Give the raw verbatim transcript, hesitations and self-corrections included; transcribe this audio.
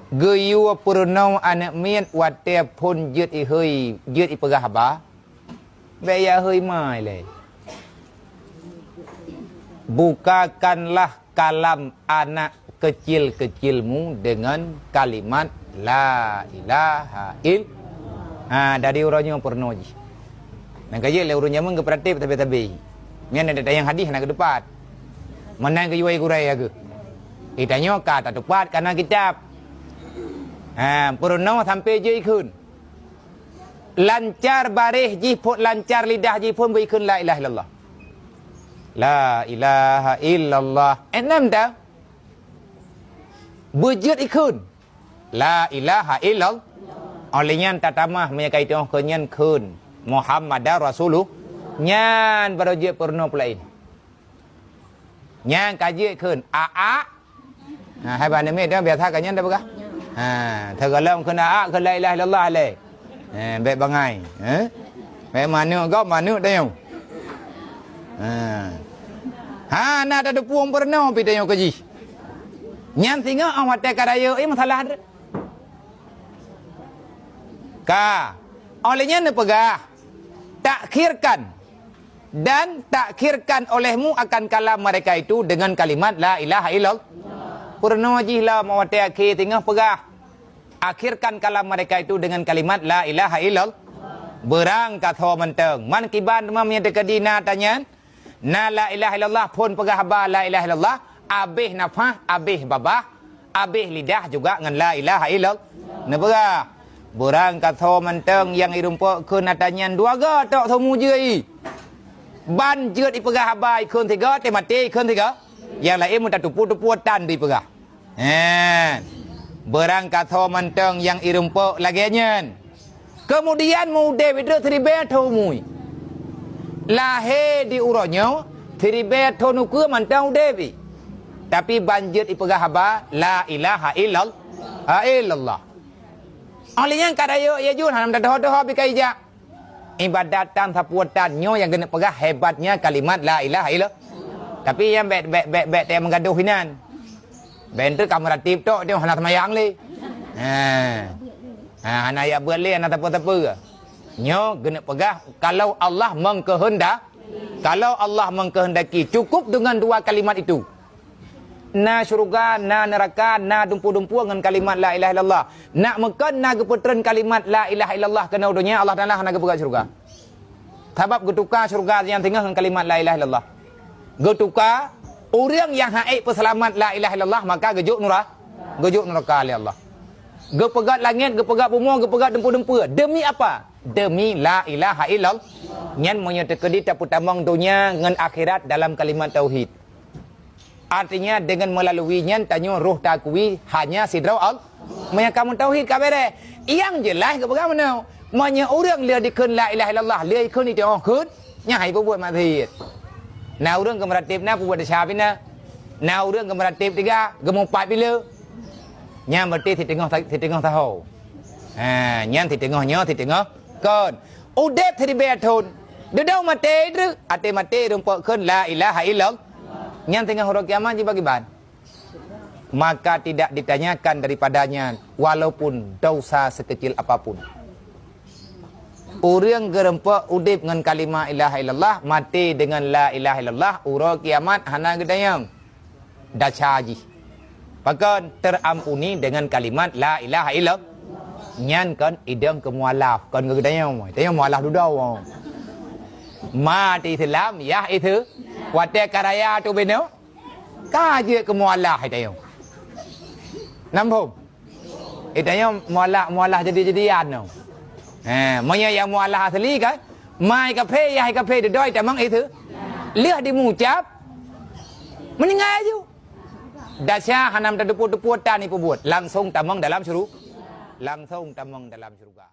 Geuyue peurunoe aneuëk miet watée phon jeuet ihôi, jeuet ipeugah haba, bék ya hôi mai lé. Bukakanlah kalam anak kecil-kecilmu dengan kalimat la ilaha ill-, ha, dari uroe nyoe peurunoe jih. Nyang ka jeuet lé ureuëng jameun geupeuratéb tabe-tabe. Nyan ada tayang hadis na geutupat. Meunan geuyue gurée ya geuh. Itanyoe ka tatupat kana kitab. Ha, peurunoe sampai jeuet ikheun. Lancar baréh jih phon, lancar lidah jih phon beu ikheun la ilaha illallah. La ilaha illallah. Enam dah. Beujeuet ikheun. La ilaha illallah. Oleh nyan tatamah meunyoe ka iteuoh keu nyan kheun Muhammadar Rasulullah. Nyan baru jeuet peurunoe peulaén. Nyan ka jeuet kheun aak. Ha, hai bah neumit dah biasa ka nyan dah peugah. Ha, teugalom kheun aak kheun la ilaha illallah lé. Ha, bék bangai. Ha? Bék manuk gob manuk tayong. Ha. Ha, na tatupueng peurunoe pi tayong keu jih. Nyan singoh oh watée ka rayeuk, eh masalah. Ka. Oleh nyan neupeugah, takhirkan dan takhirkan olehmu akan kalam mereka itu dengan kalimat la ilaha illallah. Peurunoe jih lom watée akhé teungoh peugah. Akhirkan kalam mereka itu dengan kalimat la ilaha illallah. Beurangkasoe mantong. Man kiban teuma meunyoe teukeudi na tanyan, na la ilaha illallah phon peugah haba la ilaha illallah, abéh nafah, abéh babah, abéh lidah juga ngon la ilaha illallah. Neupeugah, beurangkasoe mantong nyang irumpok kheun ata nyan dua go tok soe mujui. Ban jeuet ipeugah haba ikheun sigo, teumaté ikheun sigo. Nyang laén meutatupue-tupue tan dipeugah. Hen. Beurangkasoe mantong nyang irumpok lagée nyan. Keumudian meu-udeb idroe siribée thon umui. Lahé di uroe nyoe, siribée thon ukeue mantong udeb i. Tapi ban jeuet ipeugah haba la ilaha illal-, ha, illallah. Óh lheueh nyan ka rayeuk ya jun hana meudoho-doho pi ka ijak. Ibadat tan sapeue tan nyoe nyang keuneuk peugah hebatnya kalimat la ilaha illallah. Tapi nyang bék, bék, bék, bék teuh meugadoh inan. Bék teuh ka meuratib tok teuh hana seumayang lé. Ha. Ha, hana jak beuet lé, hana sapeue-sapeue. Nyoe geuneuk peugah, kalau Allah mengkehendak-, kalau Allah mengkehendaki, cukup dengan dua kalimat itu. Na syeuruga, na neuraka, na dumpu-dumpu ngon kalimat la ilaha illallah. Nak meukon na geupeutreun kalimat la ilaha illallah keunoe donya, Allah Taala hana geupeugah syeuruga. Sabab geutuka syeuruga nyang teungoh ngon kalimat la ilaha illallah. Geutuka, ureuëng nyang ha'ék peuseulamat la ilaha illallah, maka geujok nura-, geujok neuraka lé Allah. Geupeugét langét, geupeugét bumoe, geupeugét dumpu-dumpu. Demi apa? Demi la ilaha illallah. Nyan meunyoe teukeudi tapeutamong donya ngon akhirat dalam kalimat tauhid. Artinya, dengan melalui nyan tanyoe roh takui hanya sidroe Allah. Meunyoe ka meutauhid ka beres. Nyang jeulaih geupeugah meunoe, meunyoe ureuëng lheueh dikheun la ilaha illallah, lheueh dikheun itu, oh, kheun, nyan hai peubuet maksiet. Na ureuëng geumeuratéb na peubuet desya pih na. Na ureuëng geumeuratéb tiga, geumeupat pih le. Nyan berarti siteungoh sa-, siteungoh saho. Ha, nyan siteungoh nyoe, siteungoh kon. Udeb siribée thon. Dudoe maté treuk, até maté rumpok kheun la ilaha illallah. Nyan teungoh uroe kiamat jiba kiban. Maka tidak ditanyakan daripadanya walaupun dosa sekecil apapun. Ureuëng geurumpok udeb ngon kalimat ilaha illallah, maté dengan la ilaha illallah, uroe kiamat hana geutanyong. Desya jih. Pakon terampuni dengan kalimat la ilaha illallah. Nyan kon idong keu mualaf, kon keu geutanyoe. Tanyoe mualaf dudoe. Mat Islam, yah itu. Watée ka raya tu binoe, ka jeuet keu mualaf tanyoe. Nambông. Eh, tanyoe mualaf, mualaf jadi-jadian tu. Eh, meunyoe nyang mualaf asli kan, mai kaphé, yah kaphé dudoe tamong itu. Lheueh dimucab, meuninggai aju. Desya hana meutateupeue-teupeue tan ipeubuet, langsong tamong dalam syuru-, langsong tamong dalam syeuruga.